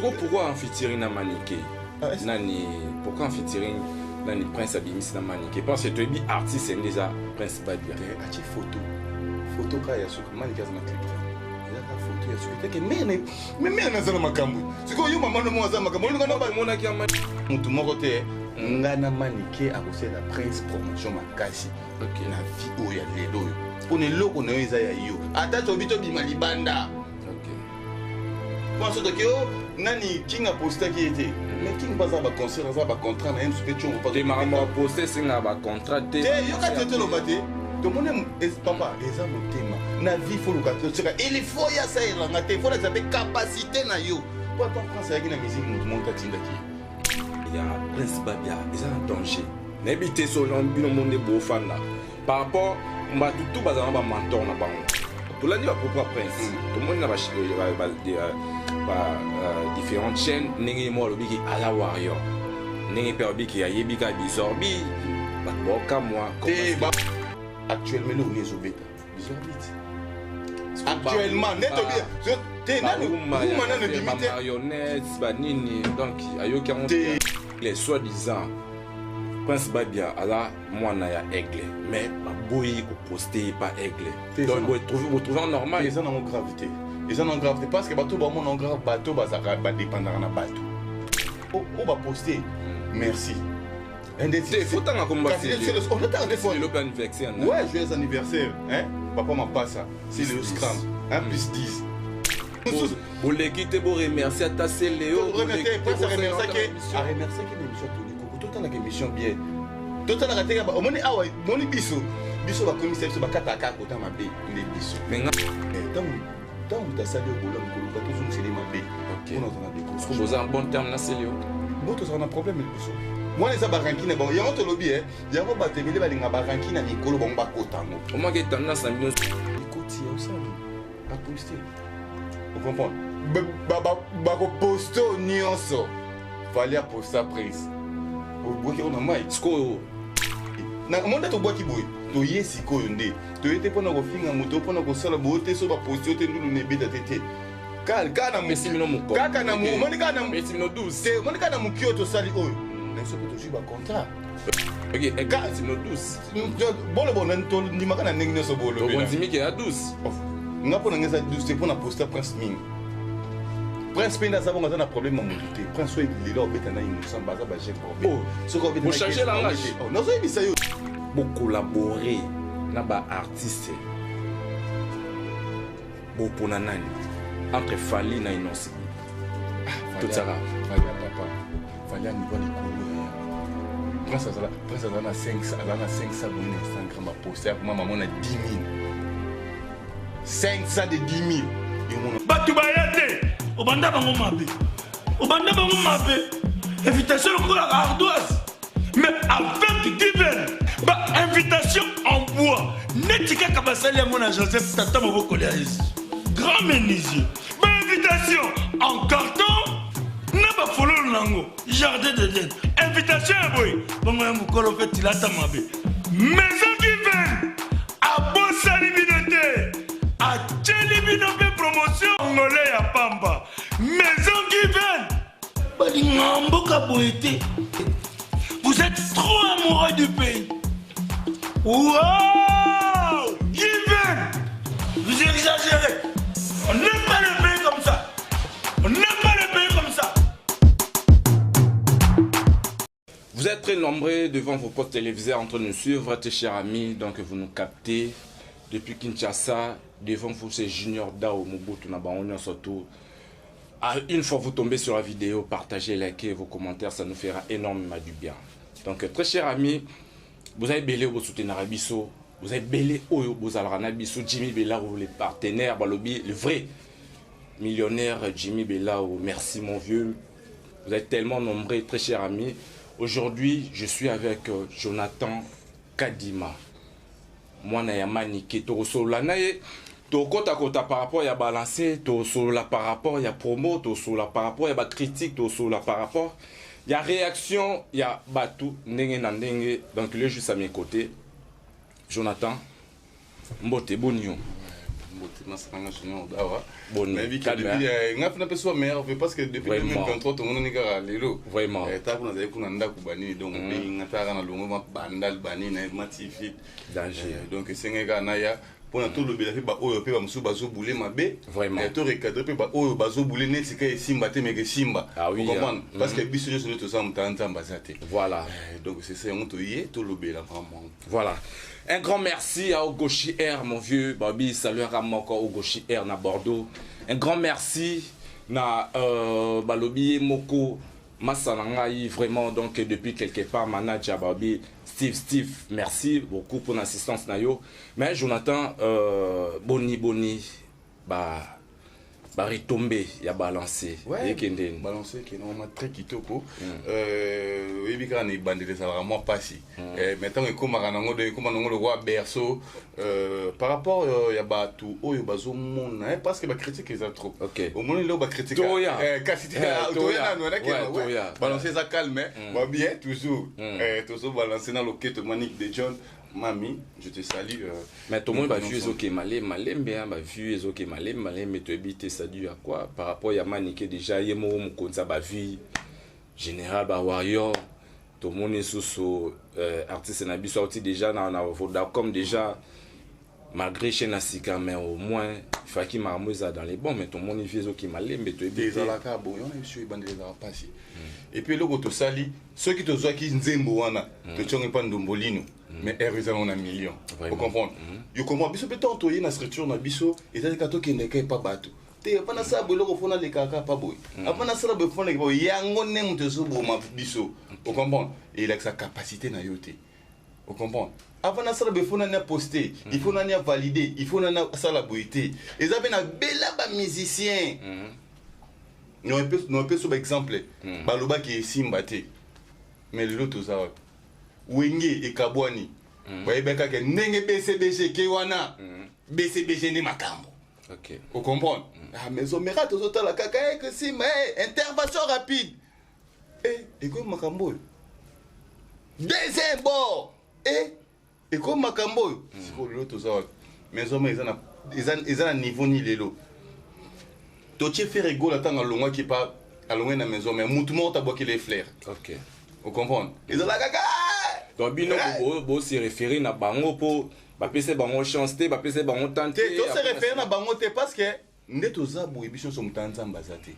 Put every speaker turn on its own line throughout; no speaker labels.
Siko pourquoi en featuring na Manike?
Ah, est-ce-
Nani, pourquoi en featuring nani Prince abimisi na Manike? Parce que toyebi artiste nde eza Prince Babia.
Te atie photo, photo kaka ya suka. Manike aza na clip te, eza kaka photo ya suka teke. Mene me mene aza na makambo. Sikoyo yo mama nomo aza na makambo, olinga na
Omonaki ya Manike.
Motu moko te. Nga na Manike akosala Prince promotion makasi na vie oyo ya lelo oyo, mpona eloko na yo eza ya yo, ata tobi tobima libanda. Mpo soki o nani King apostaki ye te, mais King mpe aza baconcert, aza bacontrat na ye mosu mpe tiongo.
Te, makambo ya poste esengaka bacontrat te.
Te, yoka te, toloba te, tomoni papa eza motema na vie. Faut luka toseka, il faut ya asalelanga te, faut lakisa mpe capacité na yo, po ata Prince ayaki na musique, motu moko atindaki ye.
Ya Prince Babia eza na danger, nayebi te. So bino mo nde bofanda par rapport bato tu bazala na bamentor na bango. Tolandi bapropos ya Prince, tomoni na ba différentes chaînes ndenge ye moko alobiki aza warrior, ndenge mpe alobiki ayebi kaka bizorbi, bato baokamwa.
Te, actuellement eloko nini ezobeta? Bizorbi te actuellement nde tobi te. Nanu rumba nanu ebimi te.
Marionnette banini, donc ayoki yango.
Te.
Les soi-disant Prince Babia aza mwana ya Aigle, mais baboyi koposte ye pa Aigle.
Te,
Donc botrouve normal?
Eza nango grave te, eza nango grave te, parce que bato bamona grave, bato bazalaka badépendaka na bato oyo baposte. Merci.
Te, fotanga komba.
Onatanga nde.
Lelo mpe anniversaire.
Ouais, joyeux anniversaire, hein, papa Mapasa. C'est le scram 1 plus 10.
Boleki te boremercie ata Seleo.
Prince aremerciaki na émission Toli Koko. Totalaka émission bien, totalaka te. Omoni awa, omoni biso, biso bakomisa biso bakataka kaka kota mabe nde biso.
Mais nga
Ntango moto asali yo bolamu, koluka tozongiseli mabe mpona ozala
Parce que boza en bon terme na Seleo?
Bo tozala na problème liboso wana eza baranki na bango. Yango tolobi e, yango bato ebele balinga baranki na mikolo bango bakota yango.
Omaki tendance na bino.
Ekoti ya osala baposte, ocomprendre, bakoposte oyo nyonso. Fally aposta Prince, obwaki yango na mai.
Sikoyo
Mo nde tobwaki boye, toye sikoyo nde toye te mpona kofinga moto, mpona kosala boye te. So baposte yo te, ndulu na ebeta te te kaka na
Pesi bino mokolo.
Kaka na omoni kaka na
Pesi bino 12.
Te, omoni kaka na moki oyo tosali oyo na biso mpe tozwi bacontrat.
Ok, Aigle pesi bino 12.
Bolobo tondimaka na ndenge nyonso bolobela.
Tokondimiki ya 12.
Nga mpo na ngai eza 12 te, mpo na posta Prince mingi. Prince mpe nde aza bongo, aza na problème ya motu te. Prince oyo lelo obeta na Innocent, baza bajeune.
Oh,
soki obeta
Bochange langage.
Nazoyebisa yo.
Bocollabore na baartiste, bopona nani entre Fally na Innoss'B? Totiaka.
Fally ya papa, Fally ya niveau likolo ya Prince. Azala Prince azala na 5, azala na 500 boye na Instagram, baposte ya koma mama na 10 000, 500 de 10 000 yomona.
Bato baya te, obanda bango mabe, obanda bango mabe. Invitation lokola ardoise, mais avec Given, bainvitation en bois neti kaka basali yango na Joseph, tata mobokoli ya Yesu, grand menuisier. Bainvitation en carton na bafololo nango, jardin d'Eden. Invitation ya boye bongo ya mokolo mpe tilata mabe. Maison Given abosani bino te, atieli bino mpe promotion ngole ya pamba. Maison Given balingaka mboka boye te. Vous êtes trop amoureux du pays. Wow, Given, vous exagérez. On n'aime pas le pays comme ça, on n'aime pas le pays comme ça.
Vous êtes très nombreux devant vos postes téléviseurs en train de nous suivre, très chers amis. Donc vous nous captez depuis Kinshasa. Devant vous, c'est Junior Dao Mobutu Nabaonia surtout. Ah, une fois vous tombez sur la vidéo, partagez, likez vos commentaires, ça nous fera énormément du bien. Donc très chers amis, vous avez belé vous soutenir biso, vous avez belé oyo bozalaka na biso, Jimmy Belao, les partenaires, balobi, le vrai millionnaire Jimmy Belao. Merci mon vieux. Vous êtes tellement nombreux, très chers amis. Aujourd'hui, je suis avec Jonathan Kadima. Mwana ya Manike, tokosolola na ye, tokotakota par rapport ya balance, tosolola par rapport ya promo, tosolola par rapport ya bacritique, tosolola par rapport ya réaction ya bato ndenge na ndenge. Donc il est juste à mes côtés. Jonathan, mbote, boni yo?
Mbote masanga Junior Dawa.
Boni,
Nayebi ke
calme,
depuis nga fana peso meilleur vœu parce que depuis
Vraiment.
2023 tomonani kaka lelo.
Vraiment.
Tala kuna nazali kuna ndako banini donc obengi nga tala na longo ma bandal banini na ma TV.
Danger.
Donc esengeli kaka naya mpona tolobela mpe baoyo mpe bamosusu bazobule mabe.
Vraiment.
To recadre mpe baoyo bazobule neti ka esimba te meke esimba.
Ah oui,
Ocomprendre?
hein.
Parce que biso nyonso nde toza moto ya Nzambe aza te.
Voilà.
Donc c'est ça yango toye tolobela vraiment.
Voilà. Un grand merci à Ogoshi Air, mon vieux Babi. Salut à Ramoko Ogoshi Air na Bordeaux. Un grand merci na Balobi Moko Masanangai, vraiment. Donc, depuis quelque part, manager Babi Steve, Steve, merci beaucoup pour l'assistance na yo. Mais Jonathan, Boni Boni, bah, bah, retombé, il a balancé.
Ouais,
Ekende.
balancé qui est normalement très kitoko. Oyebi kaka na ebandeli ezalaka mwa mpasi. Mais ntango ekomaka nango de ekoma nango lokwa berceau par rapport ya bato oyo bazomona parce que bacritique eza trop.
Ok.
Omoni lelo bacritique
Toya.
kasi te,
Eh,
toya
toya.
nanu
Ouais,
ouais.
toya.
Balancé eza calme, ba bien toujours. Tozobalance na loketo Manique de John. Mami, je te salue.
Mais tout le monde
nous
va vu
connaissons.
ezoke malembe malembe, hein, bavues ezoke malembe malembe, toyebi te ça dû à quoi par rapport ya Manike déjà ye moko mokonzi ya bavues général ba warrior. Tomoni lisusu artiste na biso auti déjà na Vodacom déjà, malgré chaîne ya sika, mais au moins faki makambo eza dans les bons. Mais tomoni vues ezoke malembe, toyebi
Te
te.
ezalaka boye wana, biso ebandeli ezalaka mpasi. Et puis eloko tosali, soki tozwaki nzembo wana, totiongi mpa ndombolino, mais aire eza nango na million.
Vraiment.
Ocomprendre? Yo comprendre biso mpe ntango toye na structure na biso, ezali kaka tokendeka epa bato te. Apa nasala boye eloko fo nalekaka pa boye, apa nasala boye fo naleka boye. Yango nde moto ezoboma biso, ocomprendre? Elakisa capacité na yo te, ocomprendre? Avant nasala boye, fo nani aposte, il faut nani avalide, il faut nani asala boye te. Eza mpe na bela bamusicien na opesa baexemple balobaki esimba te, mais lelo toza wapi? Wenge ekabwani, bayebaki kaka ndenge BCBG eke wana, BCBG nde makambo. Ocomprendre? Ah, maison mère tozotala kaka eke simba, intervention rapide ekomi makambo oyo, deuxième bord ekomi makambo oyo. Sikoyo lelo toza wapi? Maison mère eza na niveau ni lelo totie Ferre Gola. Ntango alongwaki pa alongwaki na maison mère, mutu moko tabwaki les fleurs. Ocomprendre? Ezalaka kaka
Donc bino bose référé na bango mpo bapesa bango chance te, bapesa bango temps
te. Tose référé na bango te, parce que nde toza boye, biso nyonso moto ya Nzambe aza te.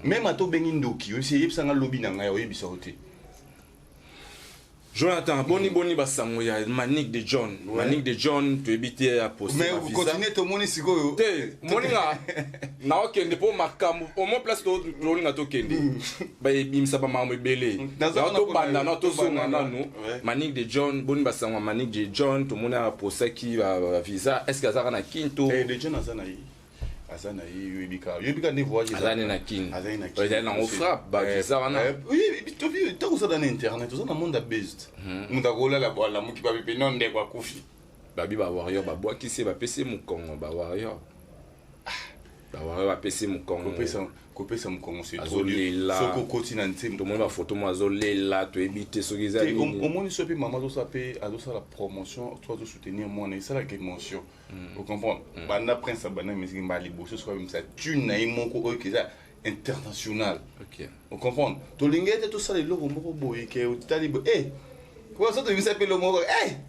Même ata obengi ndoki, oyebisi eyebisanga lobi na ngai, oyebisa yo te.
Jonathan, boni boni basango ya Manique de John? Manique de John, toyebi te aposte.
Mais continue, tomoni sikoyo.
Te, moninga naokende mpo makambo omo place tolinga tokende, bayebimisa bamakambo ebele.
Naza
Nao
wana
tobanda
mpona
nao tozonga
tobanda.
nanu.
Ouais.
Manique de John, boni basango ya Manique de John? Tomoni apostaki bavisa, est ce que azaka na Kine to?
Eh, de John aza na ye, aza na ye. Oyebi kaka, oyebi kaka nde voyage.
Aza nde na Kine.
Azali na Kine.
Ezali nango frappe bavisa wana.
Oyebi ntango oza na internet, oza na monde ya based, moto akolala bo alamuki, bapepe no ndeko akufi.
Babi bawarrior babwakisi ye, bapesi ye mokongo. Bawarrior bapesi ye mokongo.
Kopesa mokongo, c'est trop
Azolela.
dur. Soki okoti na nzembo
Tomoni bafoto mo azolela, toyebi te soki eza
te.
nini.
Omoni so mpe mama azosala mpe azosala promotion to azosoutenir mwana, esalaka émotion, ocomprendre? Banda Prince abanda musique mbala liboso, soki abimisa tune na ye moko oyo eza international, ocomprendre? Tolingi ete tosala eloko moko boye ke otali boye so tobimisa mpe eloko moko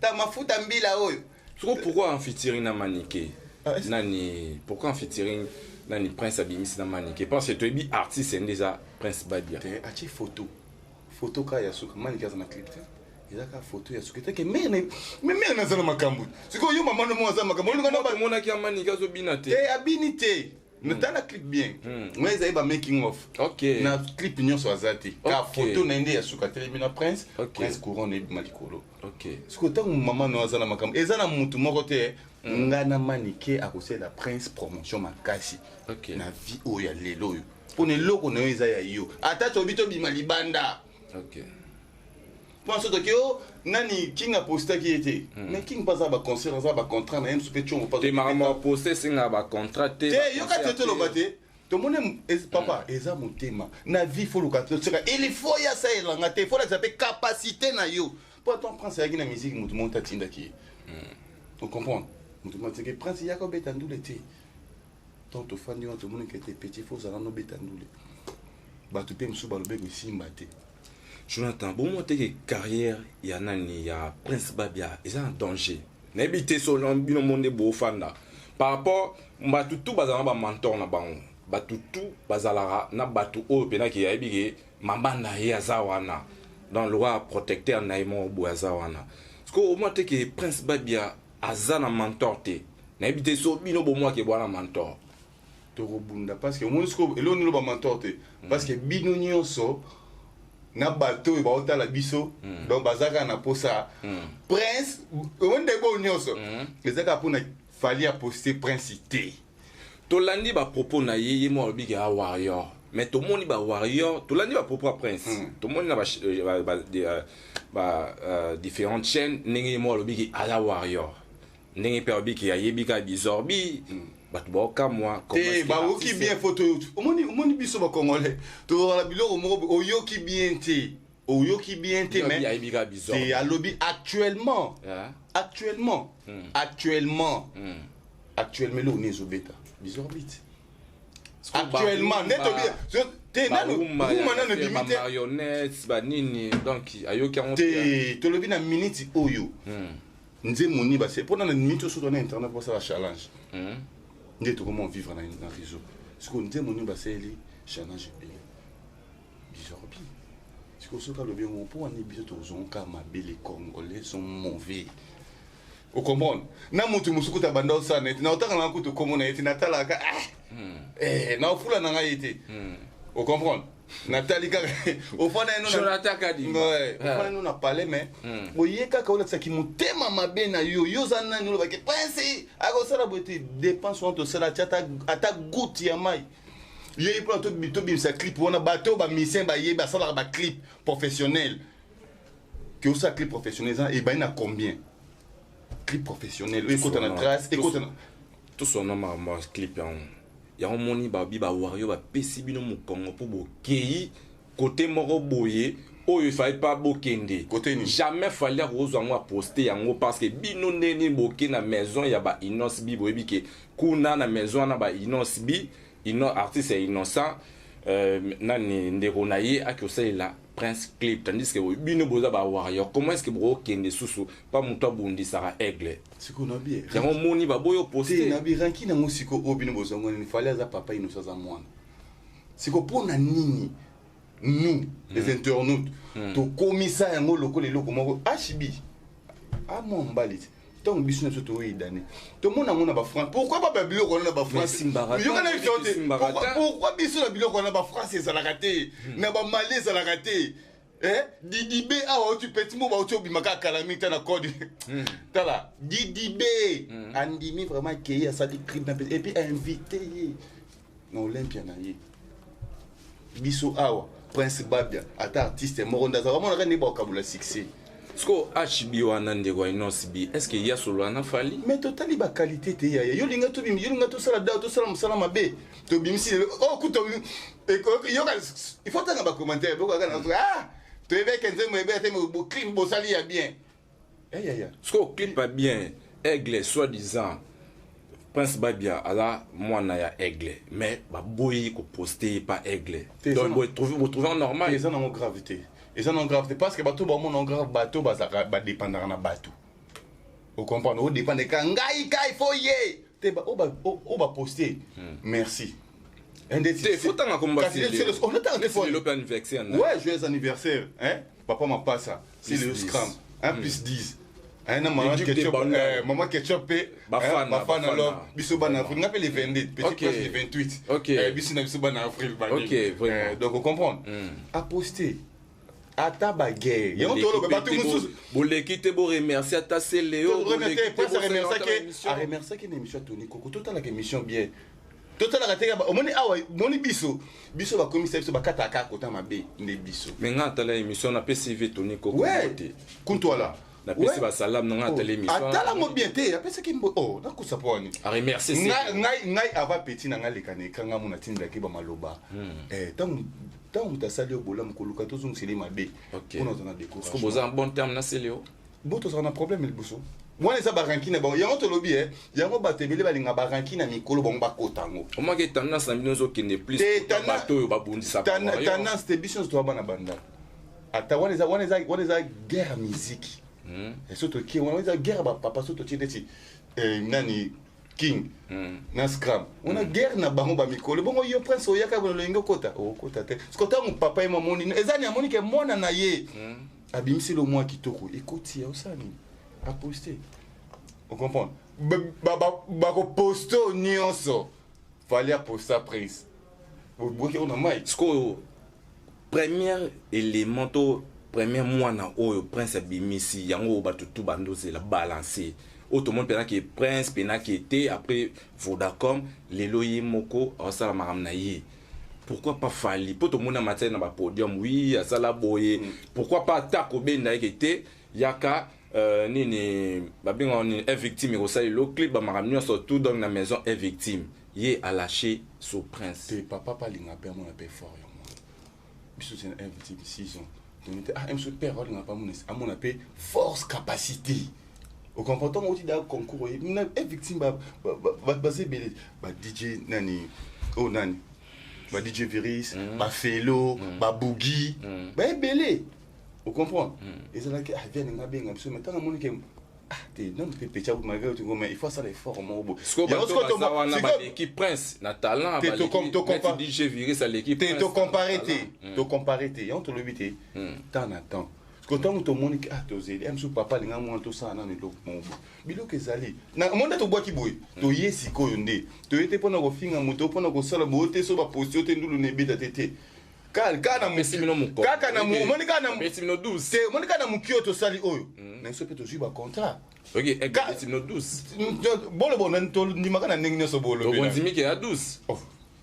ta mafuta mbila oyo.
Soko pourquoi en featuring na Manike?
Ah,
Nani, pourquoi en featuring nani Prince abimisi na Manike? Parce que toyebi artiste nde eza Prince Babia.
Te, atie photo, photo kaka ya suka. Manike aza na clip te, eza kaka photo ya suka etake mare me mare naza na makambo. Sikoyo yo mama nomo aza makambo olinga na
Tomonaki ya Manike azobina te.
Te, abini te. Natala clip bien, ngo ezali ba making of. Na clip nyonso aza te, ka photo na ye nde ya suka telemi na Prince. Prince courant na ebima likolo. Sikoyo ntango mama no aza na makambo, eza na mutu moko te. Nga na Manike akosalela Prince promotion makasi na vie oyo ya lelo oyo, mpona eloko na yo eza ya yo, ata tobi tobima libanda. Mpo so toki o nani King apostaki ye te, mais King mpe aza baconcert, aza bacontrat na ye mosu mpe tiongo.
Te, makambo ya poste esengaka bacontrat te.
Te, yoka te, toloba te. Tomoni papa eza motema na vie, fo luka toseka, il faut ya asalelanga te, fo lakisa mpe capacité na yo. Mpo atan Prince ayaki na musique, motu moko te atindaki ye, ocomprendre? Moto moko atiki Prince yaka obeta ndule te. Tant tofandi wana tomoni ke te petit faut ozala nobeta ndule. Bato mpe mosusu balobeki esimba te.
Jonathan, bomoi te ke carrière ya nani ya Prince Babia eza na danger. Nayebi te so bino mo nde bofanda par rapport bato tu bazalaka na bamentor na bango, bato tu bazalaka na bato oyo mpenaki ayebi ke mama na ye aza wana, donc lokola protecteur na ye moko boye aza wana. Sikoyo omoi te ke Prince Babia aza na mentor te. Nayebi te so bino bomwaki bwana mentor.
Tokobunda parce que omoni sikoyo eloko nini bamentor te, parce que bino nyonso na bato oyo baotala biso, donc baza kaka na posa Prince. Omoni ndenge oyo nyonso eza kaka mpona Fally aposte Prince te.
Tolandi bapropos na ye, ye mo alobi ke a warrior, mais tomoni bawarrior, tolandi bapropos ya Prince, tomoni na ba différentes chaînes ndenge ye mo alobi ke aza warrior, ndenge mpe alobi ke ayebi kaka bizorbi, bato baokamwa.
Te, baoki bien foto. Omoni biso bacongolais tozala biloko moko, oyoki bien te, oyoki bien te.
Mais ayebi kaka bizorbi.
Te, alobi actuellement, actuellement, actuellement, actuellement, eloko nini ezobeta? Bizorbi te. Actuellement nde tobi te nanu
rumba
nanu ebimi te.
Marionnette banini, donc ayoki yango.
Te, tolobi na minute oyo nzembo nini base mpona na minute oyo soki na internet basala challenge nde tokoma vivre na réseau. Sikoyo nzembo nini basaleli challenge ebele? Bizorbi. Sikoyo soki alobi yango, mpo wani biso tozonga mabe. Les Congolais sont mauvais, ocomprendre? Na motu mosusu kuta banda osala na ye te, na otanga nanga kutu komona ye te, natalaka na ofula na ngai ye te, ocomprendre? Natali kaka ofanda
ye
no na palais, mais oye kaka olakisaki motema mabe na yo. Yo oza nani olobaki Prince akosala boye te? Dépense wana tosala ti ata goutte ya mai ye mpona tobimisa clip wana. Bato oyo bamusicien bayebi basalaka baclip professionnel ke osala clip professionnel eza ebandi na combien? Clip professionnel oyo ekota na trace, ekota na
Tosona makambo ya clip yango. Yango moni babi bawario bapesi bino mokongo mpo bokei kote moko boye oyo efali pa bokende.
Kote nini?
Jamais Fally akozwa yango aposte yango, parce que bino ndenge nini boke na maison ya ba Innoss'B? Boyebi ke kuna na maison wana ba Innoss'B ino, artiste ya Innocent, nani, ndeko na ye aki kosalela Prince clip, tandis que bino boza bawarrior. Comment est ce que bokokende susu pa moto abundisaka Aigle?
Sikoyo nabi
Yango moni baboyi
te.
Oposte.
Nabi ranki nango sikoyo oyo bino bozwango nini? Fally aza papa, Innocent aza mwana. Sikoyo mpo na nini nous les internautes tokomisa yango lokola eloko moko hb amwa mobali te? Ntango biso na biso toyedane, tomona yango na bafrance. Pourquoi ba babiloko wana na bafrance?
Esimbaka te.
Yoka na biso te.
Esimbaka te.
Pourquoi biso na biloko wana bafrance ezalaka te, na bamali ezalaka te? Didi B awa oti petit mo bauti obima kaka kala mingi ta na code. Tala Didi B, andimi vraiment akei asali clip na et puis ainvité ye na Olympia na ye. Biso awa Prince Babia ata artiste moko nde azalaka omonaka nde bakabula succès.
Siko HB wana, ndeko ya Innoss'B, est ce que ya solo na Fally?
Mais totali baqualité te yaya. Yo linga tobimi, yo linga tosala da, tosala mosala mabe, tobimisi lelo oh kuta yoka. Il faut tanga bacommentaire bokaka na ah toyebeke nzembo ebe te, clip bosali ya bien. Eh, yaya.
Siko clip ya bien, Aigle, soi disant Prince Babia aza mwana ya Aigle, mais baboyi koposte ye pa Aigle.
Te,
Donc botrouve normal?
Eza nango grave te, eza nango grave te, parce que bato bamona grave, bato bazalaka badépendaka na bato, ocomprendre? Odépendre ka ngai ka ifo ye te oyo baposte, merci.
Te, faut tanga komba.
Lelo
mpe anniversaire.
Ouais, joyeux anniversaire, hein, papa Mapasa, c'est le scram 1 plus 10. Hein, na maman Ketchup, maman Ketchup pe
Bafana,
bafana alors biso bana avril, nga pe le 22, petit prince le 28. Biso na biso bana avril
ba. Ok, vraiment.
Donc on comprend. A poster ata baguerre yango toloba bato mosusu.
Boleki te boremercie ata se Leo.
Aremerciaki na émission ya Tony Koko. Totalaka émission bien, totalaka te. Omoni awa, moni biso, biso bakomisa biso bakataka kaka kota mabe nde biso.
Mais nga atala émission, napesi ve Tony Koko.
Ouais,
te.
Kuntwala.
Napesi basalam na nga atala émission.
Atalango bien te, apesaki mbo oh nakusa po wani.
Aremercie.
Ngai ava petit na ngai leka na ekanga mo natindaki bamaloba. Ntango ntango moto asali yo bolamu, koluka tozongiseli mabe mpona oza na
découragement. Boza en bon terme na Seleo?
Bo tozala na problème liboso. Wana eza baranki na bango. Yango tolobi e, yango bato ebele balinga baranki na mikolo bango bakota yango.
Omaki tendance na bino ezokende plus
Te,
bato oyo babundisa.
Tendance te, biso nyonso toza bana banda. Ata wana eza guerre ya musique. So tokie wana, eza guerre ya bapapa. So totie neti nani, King na Scram, wana guerre na bango bamikolo. Bongo yo Prince, oyaka bono loyenge, okota, okota te. Siko ntango papa ye mamoni eza ni amoni ke mwana na ye abimisi lo mwa kitoko, ekoti ya osala nini? Aposte, ocomprendre? Bakoposte oyo nyonso. Fally aposta Prince, boboki oyo na mai.
Sikoyo premier élément to premier mwana oyo Prince abimisi, yango oyo bato tu bandozela balance, oyo tomoni mpenza ke Prince mpenaki te après Vodacom, lelo ye moko aosala makambo na ye. Pourquoi pas Fally? Mpo tomoni amatiaki na bapodium, oui, asala boye. Pourquoi pas ata kobenda yeke te, yaka nini babengaka nini, e victime ekosala elo clip, bamakambo nyonso tout. Donc na maison e victime, ye alâché so Prince.
Te, papa mpe alinga mpe amona mpe fort ya mwana. Biso c'est un victime 6 ans, donc te, ah, mso père alinga mpe amona mpe force, capacité, ocomprend? Ntongo oti da concours oye na e victime, baza ebele, ba DJ nani oyo, nani, ba DJ Viris, bafelo, babugi, baebele, ocomprend? Ezalaki, ah, via ninga abenga biso, mais ntango amoni ke, ah te, non, mpe pecha malgré tout, mais il faut asala effort moko boye.
Sikoyo
Yango
bato
sikoyo
baza wana baleki Prince na talent.
Te,
Baleki neti DJ Virus aleki
te.
Prince
Tocompare
na
te.
talent.
Tocompare te, yango tolobi te, temps na temps. Parce que ntango tomoni ke, ah, tozeli ya mosusu, papa alinga mwana tosala nano eloko moko boye. Biloko ezali mo nde tobwaki boye, toye sikoyo nde toye te mpona kofinga moto, mpona kosala boye te. So baposte yo te, ndulu na ebeta te te. Kaka na
Apesi bino mokongo.
Kaka na omoni kaka na
Apesi bino 12.
Te, omoni kaka na moki oyo tosali oyo na biso mpe tozwi bacontrat.
Ok, apesi bino 12.
Bolobo tondimaka na ndenge nyonso bolobi.
Tokondimiki ya 12.
Oh,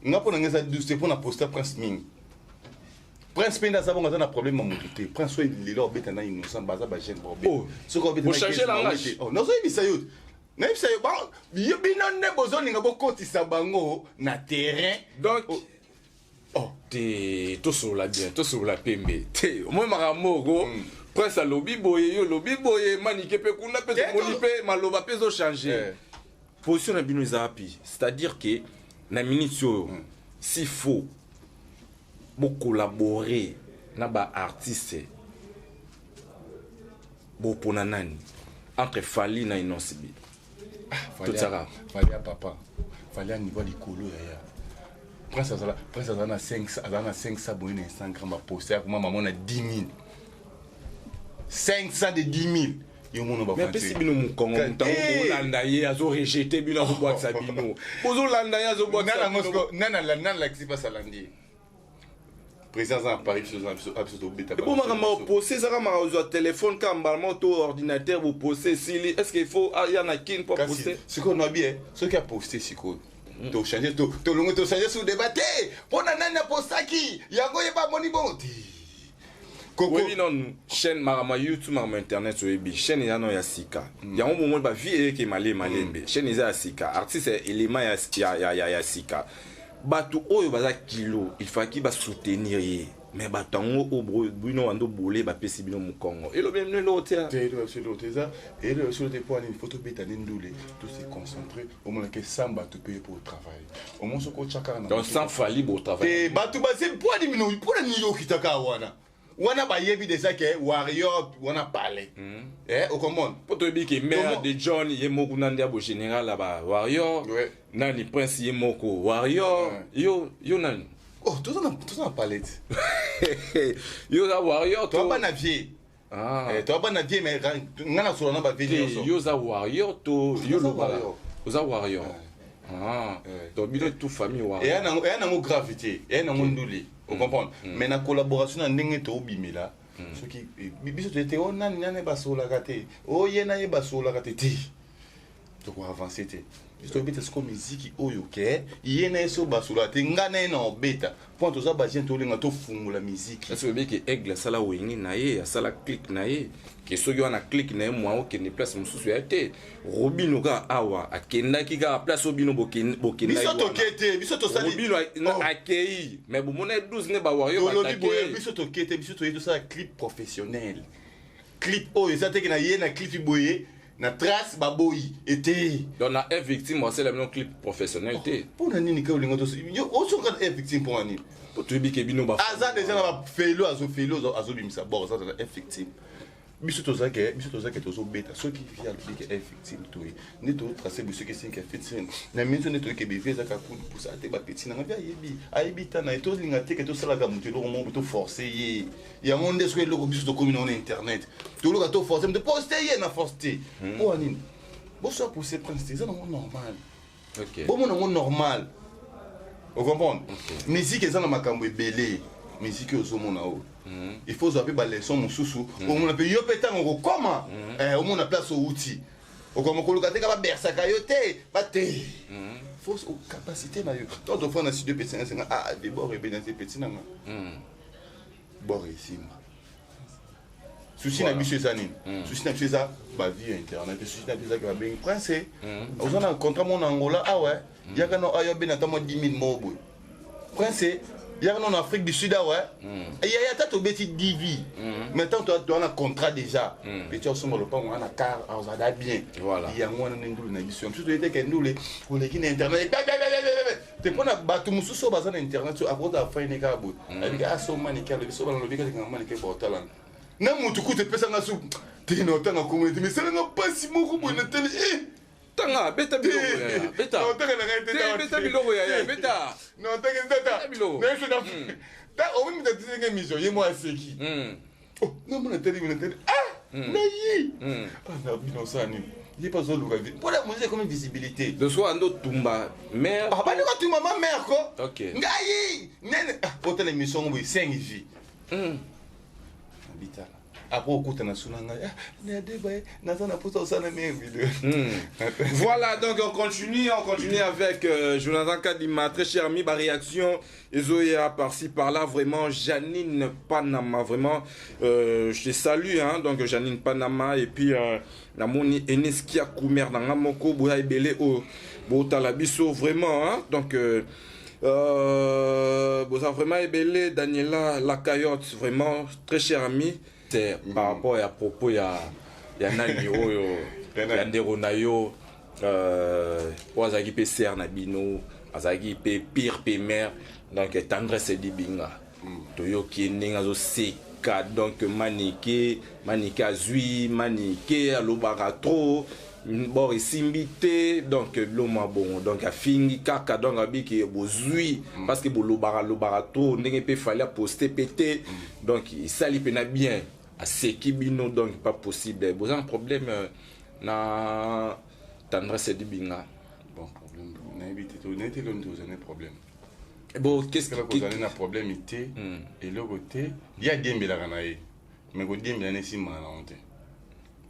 nga mpo na ngai eza 12 te, mpo na posta Prince mingi. Prince mpe nde aza bongo, aza na problème ya motu te. Prince oyo lelo obeta na Innocent, baza bajeune baobeta.
Oh.
Soki obeta na
Bochange
Gaz,
langage.
bango te. Oh, nazoyebisa yo, nayebisa yo, bino nde bozolinga bokotisa bango na terrain.
Donc
oh.
Te, tosolola bien, tosolola pembe te. Omoi makambo moko, Prince alobi boye, yo olobi boye, Manike mpe kuna mpe.
Te,
Tomoni mpe maloba mpe ezochange. Position na bino eza wapi? C'est-à-dire ke na minute oyo, s'il faut bocollaborer na baartiste, bopona nani entre Fally na Innoss'B? Totiaka.
Fally ya papa, Fally ya niveau ya likolo. Yaya, Prince azala, Prince azala na 5, azala na 500 boye na Instagram, baposte ya koma mama na 10 000, 500 de 10 000, yo mona.
Mais apesi bino mokongo. Motango bolanda ye, azorejeter bino, azobwakisa bino. Bozolanda ye, azobwakisa bino.
Nani alakisi mpasi alandi ye? Président aza na Paris, biso biso tobeta.
Ebo makambo ya opose ezaka maka ozwa telefone kaka mbala moko to ordinateur, bopose esili. Est ce que il faut aya na Kine mpo aposte?
Sikoyo nabi e, soki aposte sikoyo, tochange, tolongo, tochange sur débat te mpo na nani apostaki yango, yeba amoni bongo te.
Oyebi nanu chaîne, makambo ya YouTube, makambo ya internet, oyebi chaîne eza nano ya sika. Yango bomoni bavie eyeke malembe malembe. Chaîne eza ya sika, artiste ya élément ya sika. Bato oyo baza kilo, il faki basoutenir ye, mais bato yango oyo bino wando bole, bapesi bino mokongo. Elobi bino eloko te.
Te, eloko biso te, eza eloko biso te. Mpo anini? Faut tobeta nde ndule, tose concentre. Omonake sans bato mpe po travail omon soki otya kaka na
Donc sans Fally botravaille?
Te, bato baze mpo ani bino, mpo na nini okitaka wana? Wana bayebi déjà ke warrior wana pale, eh, okomona.
Mpo toyebi ke mare de John ye moko na nde ya bogénéral ya ba warrior. Nani, Prince ye moko warrior. Yo nani?
Oh, toza na palette.
Yo oza warrior to?
Toa bana vie.
Ah.
Eh, toa bana vie, mais nga na sola na bavie
Te,
nyonso.
yo oza warrior to yo?
Oza
Lobaka.
warrior.
Oza warrior. Ah. Donc bino tout famille warrior.
Eya nango grave te, eya nango ndule, ocomprendre? Mais na collaboration na ndenge toobimela, soki biso toye te, o nani nani basololaka te, o ye na ye basololaka te te, tokoavance te. Biso tobeta siko miziki oyo ke ye na ye so basololaka te, nga na ye na obeta mpo toza bajeune, tolinga tofungola miziki.
Est-ce que ke Aigle asala wenge na ye, asala clique na ye, ke soki wana clique na ye mwa okende place mosusu ya te? Robino kaka awa akendaki kaka place oyo bino bokendaki.
Biso
wana.
toke te, biso tosali
Robino
Oh.
akei, mais bomona 12 nde bawario.
Tolobi boye,
batake.
biso toke te, biso toye tosala clip professionnel. Clip oyo eza teke na ye na clip boye. Na trace baboyi ete.
Donc na F victime asala bino clip professionnel te.
Mpo na nini ka olinga osoka na F victime mpo na nini?
Po toyebi ke bino ba
aza deja na bafelo azofelo azobimisa bor aza na F victime. Biso tozalaki biso tozalaki tozobeta soki vi alobi ke F victime toye nde totrace boye soki esinki afeti na minso nde toyeke bevi ezaka kupusa te bapeti nanga vi ayebi ayebi ta na ye tolinga te ke tosalaka moto eloko moko toforce ye. Yango nde soki eloko biso tokomi nango na internet toluka to force moto poste ye na force te. Mpo ya nini boso apose prince te eza nango normal. Bomona yango normal, ocomprendre? Musique eza na makambo ebele. Musique ozomona oyo, il faut ozwa mpe baleson mosusu. Omona mpe yo mpe ntango okokoma, omona place outi, okoma koluka te ka babersaka yo te bate faut capacité na yo. Ntango tofanda na studio, peti nanga senga ah debord ebena te peti nanga bord esimba. Souci na biso eza nini? Souci na biso eza bavie ya internet. Souci na biso ezaki babengi prince, oza na contrat mo na Angola awa, yaka no ayo abena ata mwa 10 000 moko boye. Prince, yaka no na Afrique du Sud awa, yaya ata tobeti 10 vie, mais tant toa na contrat déjà, petit osomba lopango wana na car azala bien. Yango wana nde ndule na biso. Mosusu toyete ke ndule oleki na internet te mpona bato mosusu oyo baza na internet so akozala faine kaka boye abiki asomanike alobi so banalobi kaka manike baotalanga na motu kutu epesanga su te na otanga kombo ete mesalanga mpasi moko boye na tele e.
Tanga, beta biloko yaya, beta.
Na otanga na ngai te.
Te, beta biloko yaya, beta.
Na otanga tata.
Beta biloko.
Na yeso na ta omi mutu atindenge mission ye mo aseki. Oh, namona tele na tele ah na ye ah na bino osala nini ye mpe azoluka vi mpona mozi ekomi visibilité.
Donc soki ando tumba mare.
Ah, bandi kotumba ma mare ko. Ngai nene ah, otala émission ngo boye 5 vie abitala après okutana suna ngai ah, nadeba ye naza na posa osala mare video.
Voilà, donc on continue avec Jonathan Kadima, très cher ami, bah, réaction, Ezoya par-ci par-là, vraiment, Janine Panama, vraiment, je te salue, hein, donc Janine Panama, et puis, namoni Enes Kiakumer, nanga moko, Boya Ebele, oh, Botala biso, vraiment, hein, donc, boza vraiment ebele, Daniela Lacayotte, vraiment, très cher ami, c'est par rapport à propos, ya nani oyo, ya ndeko na yo, oyo azalaki mpe sere na bino, azalaki mpe pire mpe mare, donc Tendresse Dibinga. Toyoki ye ndenge azoseka, donc Manike, Manike azwi Manike alobaka trop bor esimbi te, donc bilo mwa bongo, donc afingi kaka, donc abiki bozwi parce que bolobaka lobaka trop, ndenge mpe Fally aposte mpe te, donc esali mpena bien aseki bino, donc pas possible. Boza na problème na Tendresse Dibinga?
Bon, problème nayebi te, nayebi te loni tozali problème.
Bon, qu'est-ce
que kozali na problème te, eloko te. Ye adiembelaka na ye, mais kodiembela na esimbaka nango te.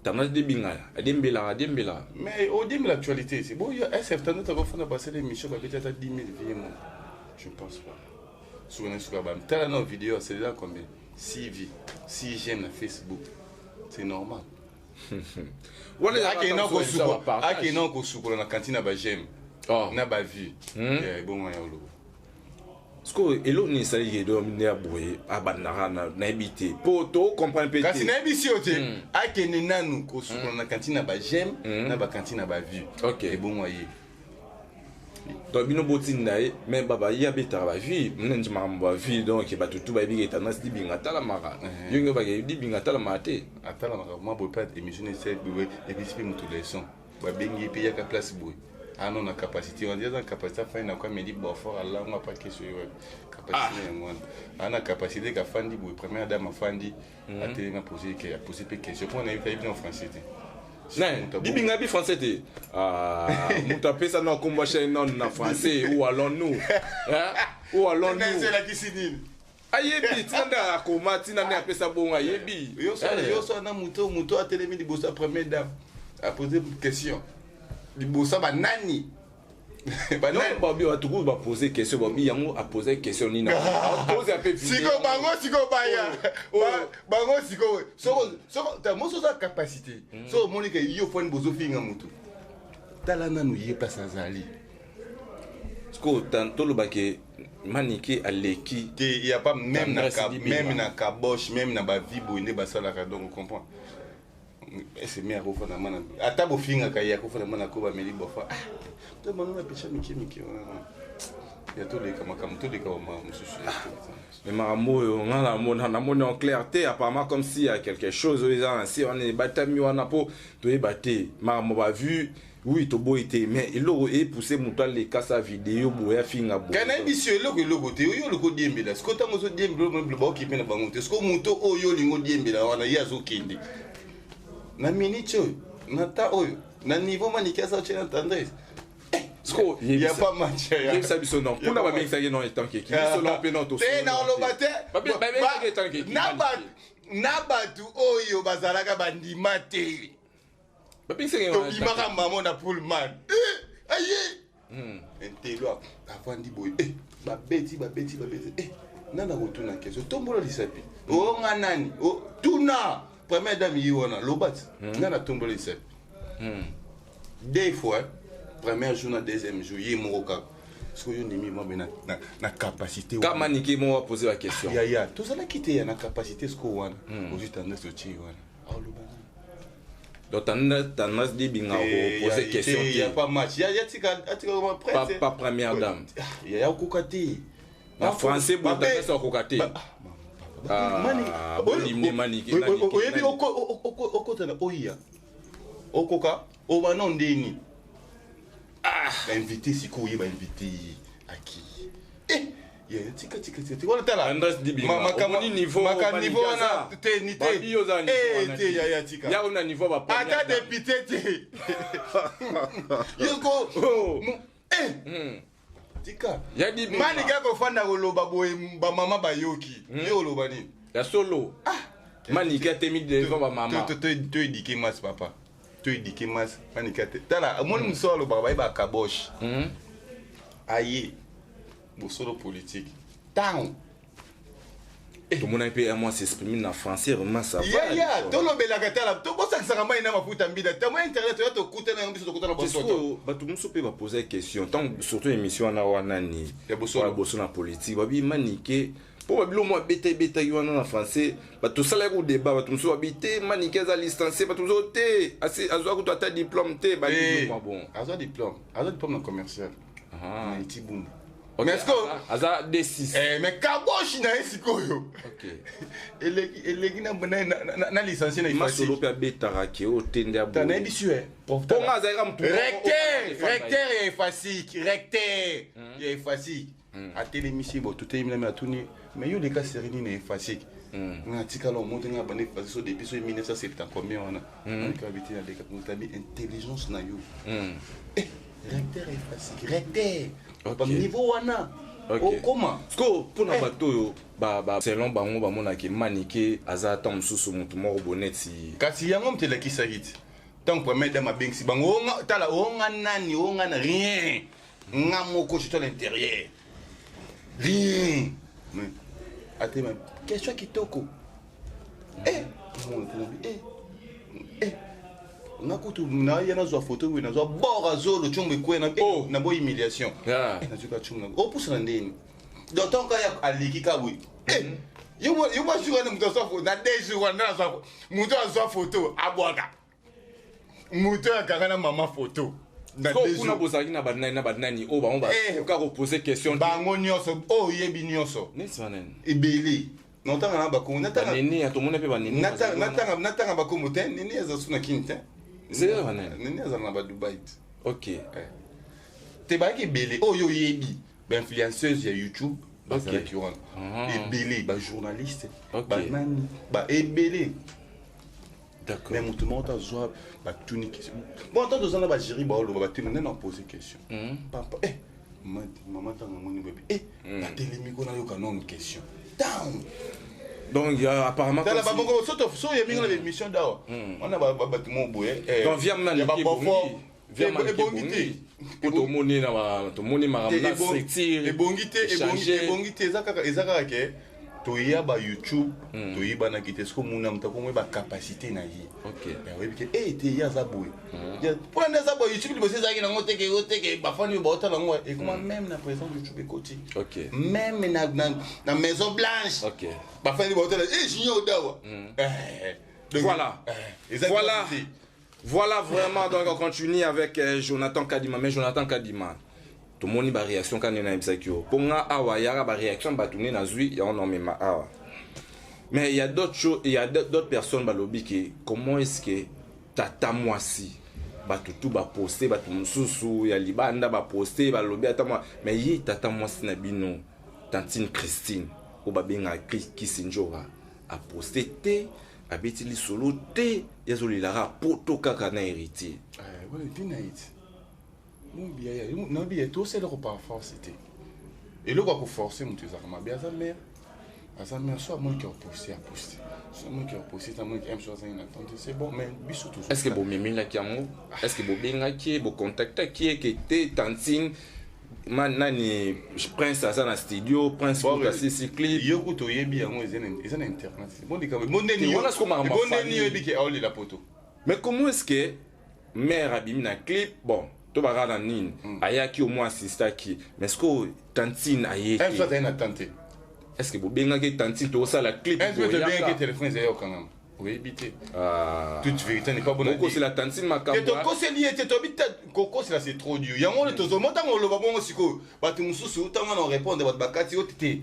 Tendresse Dibinga adiembelaka, adiembelaka.
Mais odiembela actualité, c'est bon. Sf Tendresse akofanda basala émission babeti ata 10 000 vues mo, je pense pas. Soki na suka ba tala na vidéo aselela combien? 6 vues, 6 j'aime na Facebook, c'est normal. Akenda kosukola na cantine na baj'aime na bavue, ebongo ya oloba.
Sikoyo eloko nini esalaki edo nde ya boye abandaka? Nayebi te mpo tocomprendre mpe.
Kasi nayebisi yo te, akende nanu kosukola na cantine na baj'aime na bacantine na bavue, ebongo aye.
Donc bino botinda ye, mais baba ye abetaka bavue neti makambo bavue, donc bato tu bayebi ke Tendresse Dibinga atalamaka. Yo nge bake Dibinga atalamaka te.
Atalamaka mwa boye mpe émission ese boye epesi mpe moto leçon. Babengi ye mpe yaka place boye ano na capacité wana, eza na capacité afandi na kwa meli bofort alango apa question ye wapi capacité na yango wana aa na capacité kafandi boye première dame afandi atelemi apose mpe question mpo na yebi ayebi na français te.
Dibinga bi français te. Moto apesa na kombo chaîne non na français. Où allons-nous, hein? Où allons-nous?
Elakisi nini?
Ayebi ntina nde akoma, ntina nde apesa bongo, ayebi.
Yo so na moto atelemi liboso ya première dame apose question liboso ya banani?
Babi bato kutu bapose question, babi yango apose question nini, apose ape.
Sikoyo bango sikoyo baya bango sikoyo soko moso oza capacité so omoni ke yo fani bozofinga motu, tala nanu ye place azali.
Sikoyo tolobake Manike aleki.
Te, ya pas même na même na kaboche, même na bavie boye nde basalaka, donc comprend. Ese akofanda mana ata bofingaka ye, akofanda mana ko bameli bofa. Ah, to bango na pesha mike mike wana ya toleka makambo, toleka bamakambo mosusu.
Mais makambo oyo nga namona, namoni en clair te. Apparemment, comme s'il y a quelque chose oyo eza na se wana, ebatami wana mpo toyeba te. Makambo bavu, oui, toboyi te, mais eloko epousse moto aleka sa video boye, afinga boye.
Kana yebi si eloko te oyo olingi odiembela. Siko ntango ozodiembela, baokipe na bango te. Siko moto oyo olingi odiembela wana, ye azokende na minute oyo, na ta oyo, na niveau Maniki aza otie na Tendresse.
Siko
ya pas match.
Yebisa biso, non, kuna babengisaki non etanke équipe, biso non mpe non.
Te, na oloba te.
Babengaki etanke équipe.
Na bato oyo bazalaka bandima te.
Babengisaki.
Tobimaka mamo na Pullman, aye intelo avandi boye, babeti, babeti, babeti, nani akotuna question? Tombola lisapi, onga nani? Tuna première dame, ye wana, loba ti nani atombola lisapi deux fois, premier jour na deuxième jour, ye moko kaka. Soki oyo ndimi mwa na capacité.
Ka Manike moko apose la question.
Yaya, tozalaki te ya na capacité. Sikoyo wana ozwi Tendresse, otie wana, aoloba nani?
Donc Tendresse Dibinga kopose question.
Ya pas match, ya tika, atika.
Pas, pas première dame.
Ya okoka te.
Na français boye, Tendresse akoka te.
Oyebi, okota na oya, okoka obana ndeni bainvité. Sikoyo oye, bainvité ye aki ya tika, tika, tika wana, tala.
Andres Dibinga, niveau
niveau wana te, ni te te, ya tika.
Ya na niveau ba
ata député te yoko. Tika.
Ya Dibinga.
Manike akofanda koloba boye, bamama bayoki ye, oloba nini?
Ya solo, Manike atemi devant bamama.
Toéduquer masse, papa, toéduquer masse. Manike te, tala, omoni mosu alobaka, bayeba kaboshe aye bosolo politique ntango.
Tomonaki mpe ya mwasi exprime na français, vraiment ça va.
Ya tolobelaka, tala, tobosakisaka mai na mafuta mbida tamo internet oya, tokutana yango, biso tokutana bosoto.
Bato mosusu mpe bapose question ntango surtout émission wana nani.
Ya bosolo.
Boso na politique, babi Manike mpo babilo mwa ebeta, ebetaki wana na français. Bato tosalaki kodébat, bato mosusu babi te, Manike aza licencié, bato mosusu te, azwa kutu ata diplôme te, babi bon.
Azwa diplôme, azwa diplôme na commercial na Itibumbu.
Mais est-ce que aza D6?
Eh, mais kaboshi na ye sikoyo eleki na licencié na.
Masolo mpe abetaka ke oyo te nde.
Nayebi su.
Mponga azalaka
motu. Recteur ya Efasik, recteur ya Efasik atelemisi bo, totelemi nami, atuni: mais yo leka série nini na Efasik? Nga atikala omote, nga banda Efasik so depuis so 1970 combien wana. Aleka te, aleka motabi intelligence na yo. Recteur Efasik, recteur, baniveau wana okoma.
Siko mpona bato oyo, selon bango, bamonaki Manike aza ata mosusu motu moko boneti.
Kasi yango moto elakisaki ti ntango première dame abengisi bango, tala, onga nani, onga na rien, nga moko, je suis à l'intérieur, rien. Atema question kitoko, nga kutu naya nazwa photo boye, nazwa bord azolo tiombo ekwea na bo humiliation, nazwika tiombo opusana ndeni. Donc ntango kaka aleki ka boye, yo mwa jour wana, moto azwa na 2 jours wana, nazwa moto azwa photo, abwaka moto akanga na mama photo.
Kuna bozalaki na banani na banani oyo bango bakoka kopose question?
Bango nyonso oyo oyebi nyonso.
Neti banani?
Ebele, natanga na bakongo.
Banene, tomoni mpe banene.
Natanga bakombo te. Nini aza su na Kini te.
Zela banani?
Nini azala na baDubai te. Te, bayaki ebele oyo oyebi, bainfluenceuse ya YouTube bazalaki wana ebele, bajournaliste, banani, baebele. Mais moto moko tazwa batuni question. Bon, ata toza na bagéri, baoloba batemi nde na pose question. Papa, mama, ntango amoni boyebi, batelemi ko nayoka nano question down.
Donc apparemment
tala bamoko so oyebi nga na baémission dawa wana, bato mo boye.
Donc viam nani?
Ebongi te.
Po tomoni na tomoni makambo na structure.
Ebongi te, ebongi te. Eza kaka ke toya ba YouTube, toyebanaki te. Soki omona moto akomoye bacapacité na ye, oyebi ke e te, ye aza boye mpona nde aza boye. YouTube liboso ezalaki nango teke o teke, bafani oyo baotala yango ekoma même na présence YouTube ekoti même na Maison Blanche, bafani baotala e Junior Dawa.
Voilà. Voilà. Voilà vraiment, donc on continue avec Jonathan Kadima. Mais Jonathan Kadima, tomoni ba réaction quand na yebisaki yo. Po nga awa yaka ba réaction bato nde nazwi yango na omema awa. Mais il y a d'autres choses, il y a d'autres personnes balobi ke comment est-ce que tata mwasi, bato tu baposte, bato mosusu ya libanda baposte, balobi ata mwa, mais ye tata mwasi na bino, tantine Christine, oyo babengaka Kisinjora, aposte te, abeti lisolo te, ye azolelaka poto kaka na Héritier.
Wana ntina ete nabi tosalelako par force te. Eloko ya koforce moto ezalaka mabe. Aza mare, aza mare. So amoniki aposte, aposte. So amoniki aposte te, amoniki m so azangi na temps te, c'est bon. Mais biso tozo
Est ce que bomemelaki yango? Est ce que bobengaki ye, bocontactaki ye ke te, tantine, ma nani, Prince aza na studio, Prince kuta sisi clip?
Yo kuta oyebi yango, eza na internet.
Te, wana sikoyo makambo ya
bondeni.
famille.
Oyebi ke aolela poto.
Mais comment est ce que mare abimi na clip? Bon, to baka na nini, ayaki au moins, assistaki, mais ce que tantine aye
m so
te.
Azali na temps te.
Est ce que bobengaki tantine, tokosala clip?
M so tobengaki,
boyaka?
Telefone ezali okangama, oyebi te.
Ah.
Toute vérité n'est pas bonne à dire.
Bokosela tantine
Te
makambo.
Tokoseli ye te, tobi te kokosela, c'est trop dur. Yango wana tozoma ntango oloba bongo. Sikoyo bato mosusu, ntango na répondre bato bakati yo te,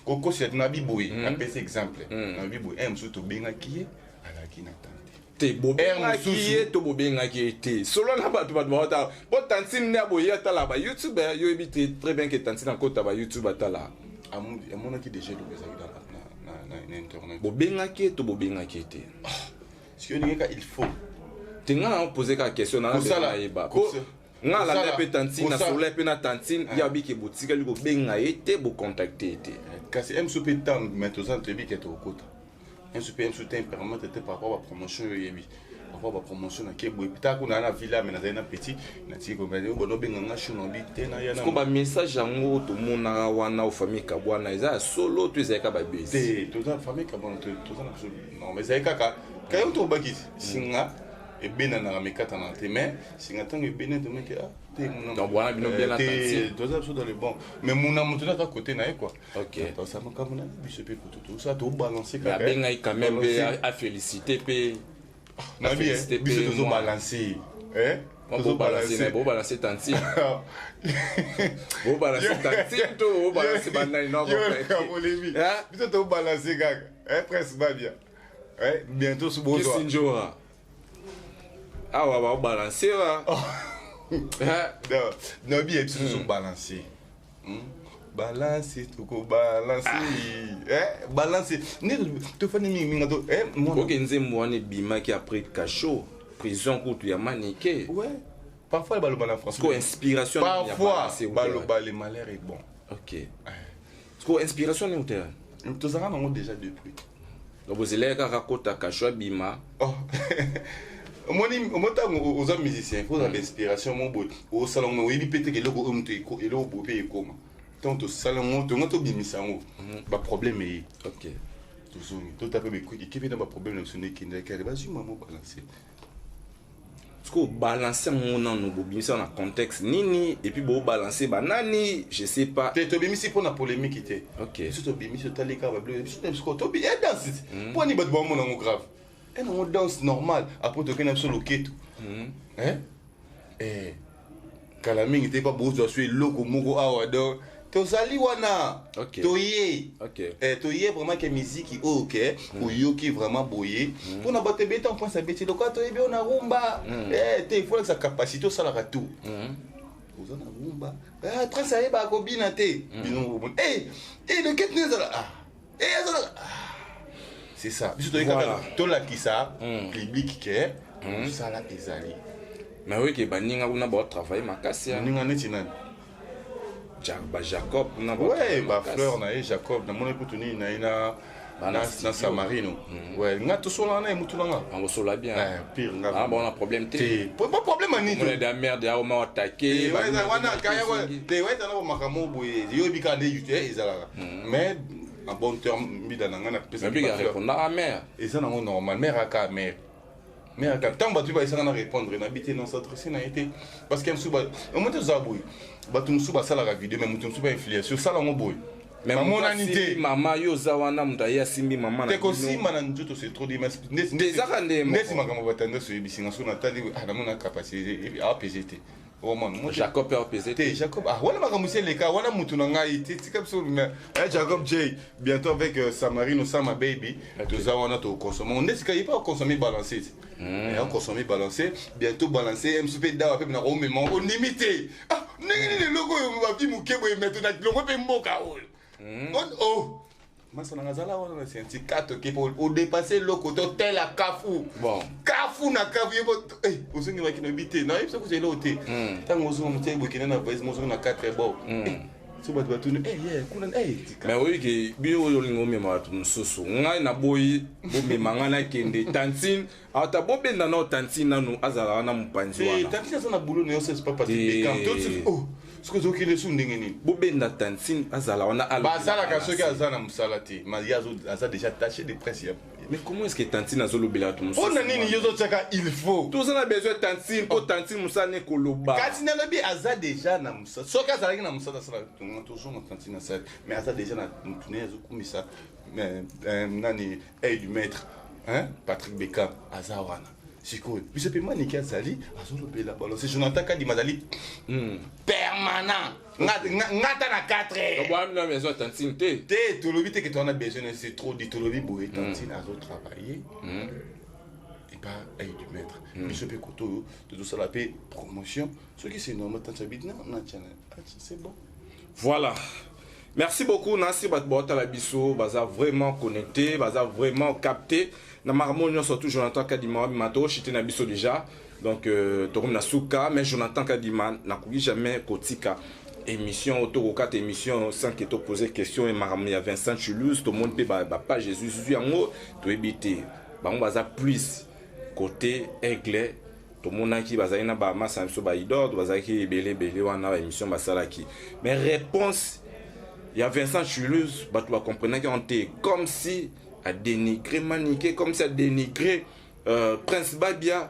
kokosela te. Nabi boye, napesi exemple, nabi boye, un mosusu tobengaki ye, alaki na temps te.
Te, bobengaki
mosusu.
ye to bobengaki ye te, solo na bato, bato baotala po tantine nde aboye atala ba YouTube. Yo yebi te très bien ke tantine akota ba YouTube, atala.
Amonaki déjà eloko ezalaki na internet.
Bobengaki ye to bobengaki ye te?
Sikoyo ndenge ka il faut
Te, nga na pose kaka question na nayeba po nga alanda mpe tantine, nasolola mpe na tantine ye, abiki botikali kobenga ye te, bocontacte ye te.
Kasi mso mpe ntango, mais toza, toyebi ke tokokota mso mpe mso te permettre te par rapport bapromotion oyo oyebi, par rapport bapromotion nake boye ta kuna na villa, mais nazali na petit natiki bono obenga nga shu nabi te na ya.
Ko bamessage yango tomonaka wana o famille Kabwana, eza ya solo to ezalaka babesi?
Te, toza famille Kabwana, toza na biso. Non, mais ezali kaka kayo tobaki singa ebenanaka mekatanaka te, mais singa ntango ebeni tomeki ah te.
Donc wana bino bien na tantine.
Toza biso dans le bon, mais muna moto nata côté na ye quoi. Tosala makambo na biso mpe koto tosala, tobalance.
Mais abengaki quand même mpe afélicité mpe.
Nabi
Afélicité
biso
mpe.
Tozobalance.
Bobalance, bobalance tantine, bobalance tantine to bobalance banani? Non.
Biso tobalance kaka Prince Babia, bientôt so bozwa.
Kisinjora awa baobalance wa.
Nabi biso tozobalance, balance, tokobalance, balance nde tofandi mingiminga to.
Oke, nzembo wana ebimaki après cachot, prison kutu ya Manike.
Ouais, parfois baloba na français.
Ko inspiration nini ya
Parfois
balance euta?
baloba le malheur est bon.
Ok, ko inspiration nini utela?
Tozalaka nango déjà depuis.
Donc bozelaki kaka kota cachot, abima.
Oh. Omoni, omoni ntango oza musicien, faut ozala inspiration mo boye osala ngo, oyebi mpe teke eloko oyo moto eloko boye mpe ekoma. Ntango tosala yango, tongo tobimisa yango, baproblème eye. Tozongi, tota mpe ekebi na baproblème na biso nde ekendaki ale bazwi mamo balance.
Parce balance yango nano, bobimisa na contexte nini? Et puis bobalance banani? Je sais pas.
Te, tobimisi mpo na polémique te. Biso tobimisi, totali kaka babilo biso na biso tobi e danse mpo ani bato bamona yango grave e nango danse normal. Après tokei na biso loketo. Eh, kala mingi te mpa bozwa so eloko moko awa. Donc tozali wana. Toye. Eh, toye vraiment ke miziki oyo ke oyoki vraiment boye mpona bato ebele. Ntango Prince abeti lokola toyebi oyo na rumba. Eh, te, il faut lakisa capacité osalaka tout. Oza na rumba. Ah, Prince ayebaka kobina te. Bino bomoni. Eh, eh, lokete nde ezala, ah eh, ezala, ah. C'est ça, biso toyei kaka tolakisa public ke mosala ezali.
Mais oyoki baninga kuna baotravaille makasi ya.
Moninga neti nani?
Bajacob kuna.
Ouais.
Batravaille makasi.
Bafleur na ye Jacob, namoni kutu nini na ye na
Bana
na
studio.
Samarino. Ouais, nga tosolana na ye, mutu na nga.
Bangosola bien.
Eh, pire nga.
Ah, bon, na problème te?
Te, po problème ani?
Mona da merde ya oma attaqué.
Wana kaya te, wana na makambo boye yoyebi kaka nde te ezalaka, mais en bon terme mbida na nga napesa.
Mais biga répondre à mère.
Eza nango normal, mare aka mare, mare aka. Ntango bato bayesanga na répondre nabi te, non, s'adresse na ye te, parce que mosusu omo te ozala boye, bato mosusu basalaka video, mais moto mosusu bainfluence osala yango boye. Bamonani te.
Mama yo oza wana, moto aye asimbi mama
na te kosimba na nzoto, c'est trop dit.
Ezaka nde
ndeti makambo batendresse oyebisi nga. Soki natali, ah, namona capacité apese te. Omona
Jacob mpe apese.
Te, Jacob, ah, wana makambo esi eleka wana. Mutu na ngai te, tika biso. Eh, Jacob J bientôt avec Samarino Sama Baby. Toza wana, tokonsome nde sika ye mpe akonsome balance te, akonsome balance bientôt, balance msu mpe dawa mpe na omema ondimi te. Ah, ndenge nini eloko oyo babi moke boye meto na longo mpe mboka oyo? Oh, masa nanga azala wana na senti kato ke po odépasse eloko totela kafu.
Bon.
Kafu na kafu ye po ozongelaki na bi te, nayebi soki ozela o te. Ntango ozonga motia bokende na voyage, mozonga na 4 bo so bato batuni ye kuna tika.
Mais oyebi ke bino oyo olingi omema bato mosusu, ngai naboyi bomema ngai. Nakende tantine ata bobenda nao tantine nanu azala wana mopanzi wana.
Tantine aza na boulot na yo, c'est pas Patrick Beckham. Oh, soki ozokende su ndenge nini?
Bobenda tantine azala wana.
Basalaka soki aza na mosala te, mais ye aza déjà attaché de presse ya
Mais comment est ce que tantine azolobela bato mosusu?
Mpona nini yo ozotiaka il faut?
Toza na besoin tantine mpo tantine mosala ne koloba.
Kasi nalobi aza déjà na mosala. Soki azalaki na mosala asala, tozonga tantine asali, mais aza déjà na mutu na ye azokumisa nani, aide du maître, hein? Patrick Beckham aza wana. Sikoyo biso mpe Maniki azali azolobela balance. Jonathan Kadima azali permanent ngata na 4 heures.
Bwana besoin tantine te.
Te, tolobi te ke towana besoin, c'est trop dit. Tolobi boye, tantine azotravailler epa aide du maître. Biso mpe koto oyo tozosala mpe promotion, soki c'est normal, tantine abi non, natiana, c'est bon.
Voilà. Merci beaucoup, Nancy. Bato baotala biso, baza vraiment connecté, baza vraiment capté. Na makambo nyonso surtout Jonathan Kadima wabima toshite na biso déjà. Donc tokomi na suka, mais Jonathan Kadima, nakoki jamais kotika émission, tokokata émission sans que topose question. E makambo ya Vincent Toulouse, tomoni mpe bapage ezwizwi yango, toyebi te bango baza plus côté aigle. Tomonaki bazalaki na bamasa na biso baidor, bazalaki ebele ebele wana, baémission basalaki, mais réponse ya Vincent Toulouse, bato bacomprenaki yango te, comme si adénigré Manike, comme si adénigré Prince Babia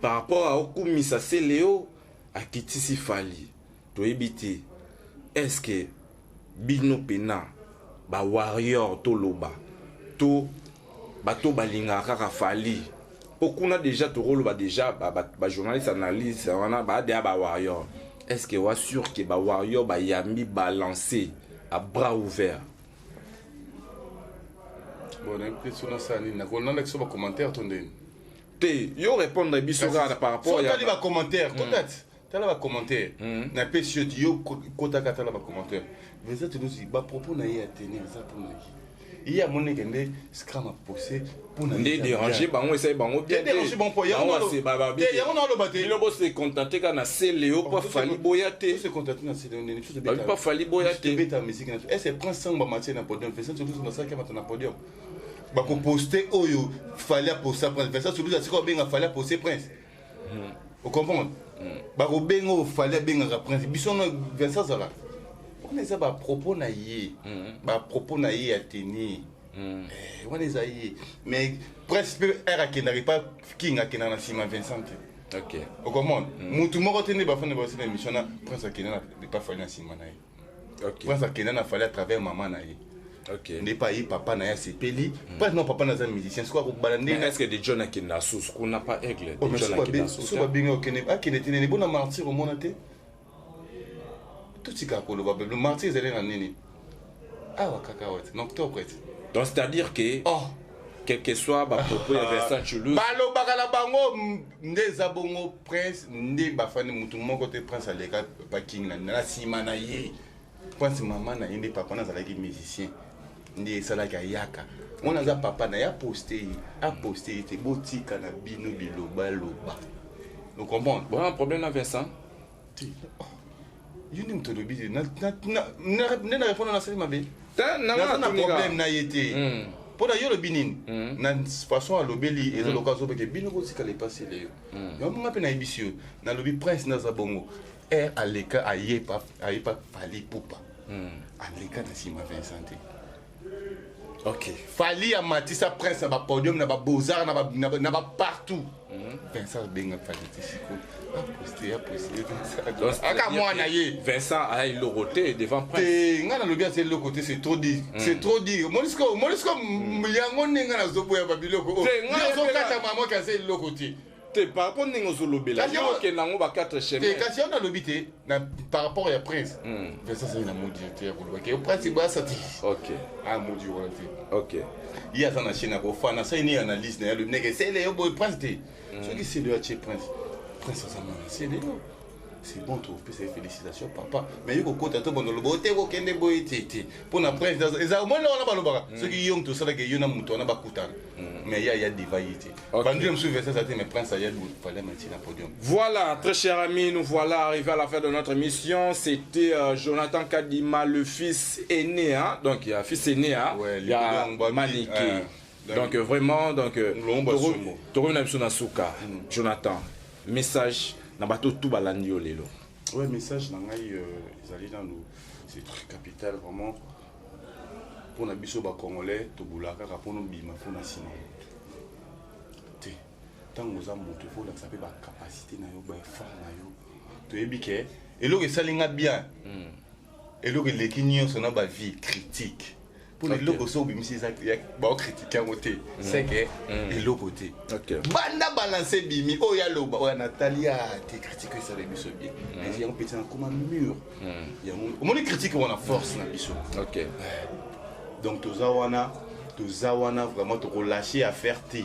par rapport à okumisa Celeo, akitisi Fally. Toyebi te, est ce que bino mpena bawarrior, toloba to bato balingaka kaka Fally, mpo kuna déjà tokoloba déjà bajournaliste analyse wana baadea bawarrior, est ce que wa sûr ke bawarrior bayambi balancé à bras ouvert?
Bon, nayebi te so nasala nini, nakolanda so bacommentaire to ndeni.
Te, yo répondre biso kaka par rapport
ya otali bacommentaire, kota ti tala bacommentaire. Napesi yo ti yo kotaka tala bacommentaire. Vincent Toulouse, bapropos na ye ya tenir eza mpona ye, ye amoneke nde scram apose mpona
nde déranger bango, esali bango bien.
Déranger bango po yango naoloba te.
Bino bose contente kaka na Celeo mpo Fally boya te.
Se contente na Celeo ndeni? Biso
babi mpo Fally boya te.
Tobeta musique na est ce Prince Sango bamatie na podium, Vincent Toulouse nasalaki amata na podium, bakoposte oyo Fally aposta Prince. Vincent Toulouse asika obenga Fally aposte Prince, ocomprendre? Bakobenga oyo Fally abengaka Prince, biso no Vincent azalaka wana. Eza bapropos na ye, bapropos na ye ya tenir wana eza ye. Mais Prince mpe ere akendaka epa King, akendaka na nsima Vincent te. Ocomprendre? Mutu moko te nde bafanda basi na émission na Prince akenda na epa Fally na nsima na ye. Prince akenda na Fally à travers mama na ye. Nde pa ye papa na ye asepeli Prince no papa na aza musicien, sikoyo akobala
ndenge. Est ce que de John akenda susu kuna pa Aigle?
Oh, so babengi okende, akende te. Nene bona martyr omona te, totikaka koloba bebe martyr ezali na nini awa kaka awa te na octobre te.
Donc c'est à dire que
oh,
quel que soit bapropos ya Vincent Toulouse,
balobaka na bango nde eza bongo. Prince nde bafandi mutu moko te. Prince aleka pa King na nsima na ye. Prince, mama na ye nde papa na azalaki musicien, nde esalaki ayaka wana. Aza papa na ye aposte ye, aposte ye te. Botika na bino bilobaloba, ocomprendre?
Bona problème na Vincent?
Te, yo nde moto olobi te nde na répondre, nasali mabe? Naza na problème na ye te. Mpo na yo olobi nini na façon alobeli, eza lokola azobeke bino botikala epasele yo. Yango nga mpe nayebisi yo, nalobi Prince naza bongo air aleka ayepa, ayepa Fally Pupa, aleka na nsima Vincent te. Fally amatisa Prince na bapodium, na babeaux-arts, na bapartout. Vincent abenga Fally te sikoyo aposte aposte aka mwana ye.
Vincent aya eloko te devant Prince.
Te, ngai nalobi aza eloko te, c'est trop dit, c'est trop dit. Omoni sikoyo, omoni sikoyo yango nde ngai nazoboya babiloko
Te, ngai
ozokata mama ke aza eloko te.
Te, par rapport ndenge ozolobela,
Kasi
yo
yango-
okende yango ba 4
te
chemin.
Kasi yango nalobi te na par rapport ya Prince. Vincent azali na modi te ya koloba ke Prince boyasa te. A modi wana te. Ye aza na chaîne ya kofana, asali ni analyse na ye, alobi ndenge sele yo boye Prince te. Soki sele yo atie Prince, Prince aza mwana sele yo, c'est bon, topesa ye félicitation papa. Mais ye kokota to bondo loba ote kokende boye te te mpo na Prince eza omoni wana balobaka soki yo moto osalaka yo na moto wana bakutana, mais ye aya diva ye te. Bandule mosusu Vincent aza te, mais Prince aya fallait matie na podium.
Voilà, très cher ami, nous voilà arrivés à la fin de notre émission. C'était Jonathan Kadima, le fils aîné, hein. Donc il y a fils aîné, hein.
Ouais,
Il y a
Likodong, Babi,
Manike.
Donc,
Donc, vraiment, donc
Lomba Somo.
Toro na biso na suka. Jonathan, message na bato tout balandi yo lelo.
Ouais, message na ngai ezali nanu, c'est très capital vraiment mpona biso bacongolais. Tobulaka kaka mpona obima mpona nsima moto te. Ntango oza moto, ifo olakisa mpe bacapacité na yo, baeffort na yo. Toyebi ke eloko esali nga bien, eloko eleki nyonso na bavie critique mpona eloko so obimisi eza baokritike yango te, c'est que eloko te. Banda balance ebimi oyo aloba oyo natali a te, critique oyo esala biso bien. Mais yango peti nakoma mur, yango omoni critique wana force na biso. Donc toza wana, toza wana vraiment, tokolâche affaire te.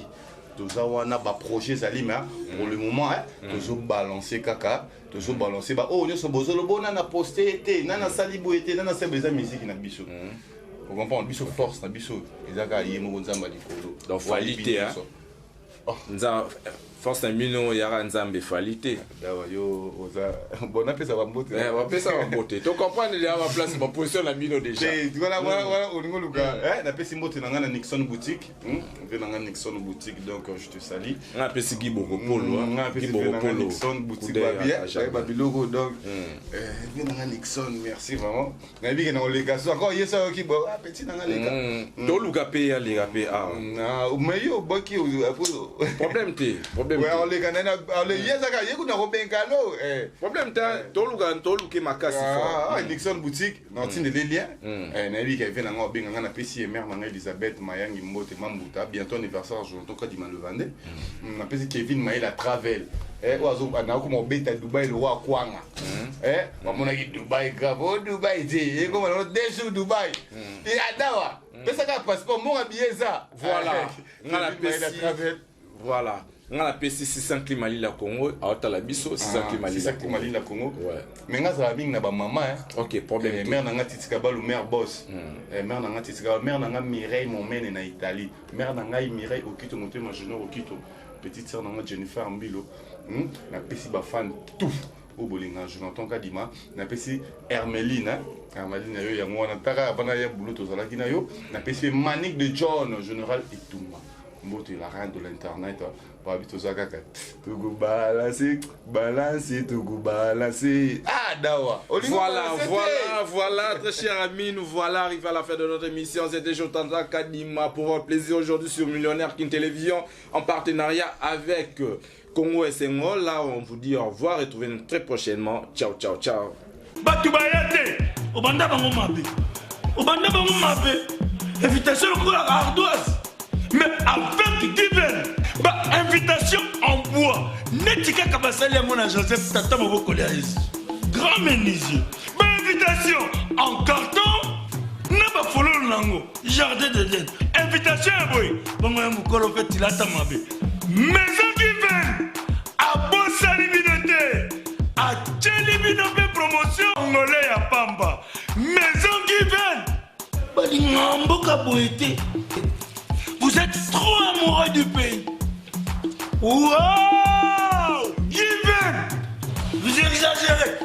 Toza wana, baprojet ezali, mais pour le moment hein, tozobalance kaka, tozobalance ba oyo nyonso bozoloba oyo nana poste te, nana asali boye te, nana asali boye. Eza musique na biso, ocomprendre biso, force na biso eza kaka ye moko Nzambe ya likolo.
Donc, Fally te, hein?
Nyonso.
Nza force na bino yaka Nzambe, Fally te.
Dawa yo oza bon, napesa bambote.
Eh, bapesa bambote, to comprendre déjà ba place, ba position na bino déjà.
Te, voilà, voilà, voilà, olingi oluka napesi mbote na ngai na Nixon Boutique, ve na ngai Nixon Boutique, donc je te salue.
Nga napesi Guy Bokopolo, hein.
Nga napesi
Guy
ve na ngai
Bokopolo.
Nixon Boutique.
Kude
Babi
ya Jardin.
babiloko, donc ve na ngai Nixon, merci vraiment. Nayebi ke na koleka so encore ye so ayoki bo ah, petit na ngai leka.
Toluka mpe aleka mpe awa.
Ah, mais yo oboki
Problème te, problème
Ouais,
te.
oleka nani ye ezaka ye kuna kobenga lo.
Problème te, toluka, toluke makasi fort.
Ah, Nixon Boutique na otindele lien. Nayebi ke ve na ngai obenga ngai, napesi ye mare na ngai Elisabeth Mayangi mbote mambuta, bientôt anniversaire Jonathan Kadima le 22. Napesi Kevin Mayela Travel, oyo nakoma obeta Dubai le roi akwanga. Bamonaki Dubai grave o Dubai te, ekoma nango 2 jours Dubai e adawa pesaka passeport mbongo billet eza.
Voilà. Nga
Kevin Mayela
napesi
Travel.
Voilà, nga napesi 600 clima lila Congo aotala biso, 600 clima lila
600 clima lila Congo.
Ouais.
Mais nga azala mingi na bamama, hein.
Ok, problème te.
Mère na nga Titika Balu, mère boss. Mère na nga Titika, mère na nga Mireille Momene na Italie, mère na ngai Mireille Okito Motema, Junior Okito, petite sœur na nga Jennifer Mbilo. Napesi bafan tout oyo bolinga Jonathan Kadima. Napesi Hermeline, hein? Hermeline na yo yango wana taka avanda ya bulo tozalaki na yo. Napesi ye Manique de John, général Etumba mbote, la reine de l'internet. Babi toza kaka tokobalanse balance, tokobalanse ah dawa. Olingi
Voilà,
balancer te.
voilà, voilà, très chers amis, nous voilà arrivés à la fin de notre émission. C'était Jonathan Kadima pour votre plaisir aujourd'hui sur Millionnaire King Télévision en partenariat avec Congo SNO. Là, on vous dit au revoir et retrouvez-nous très prochainement. Ciao, ciao, ciao.
Bato baya te, obanda bango mabe, obanda bango mabe. Invitation lokola ardoise, mais avec given ba invitation en bois neti kaka basali yango na Joseph tata mobokoli ya Yesu, grand menuisier. Ba invitation en carton na bafololo nango, jardin d'Eden. Invitation ya boye bongo ya mokolo mpe tilata mabe. Maison Given abosani bino te, atieli bino mpe promotion ngole ya pamba. Maison Given balingaka mboka boye te. Vous êtes trop amoureux du pays. Wow, Given, vous exagérez.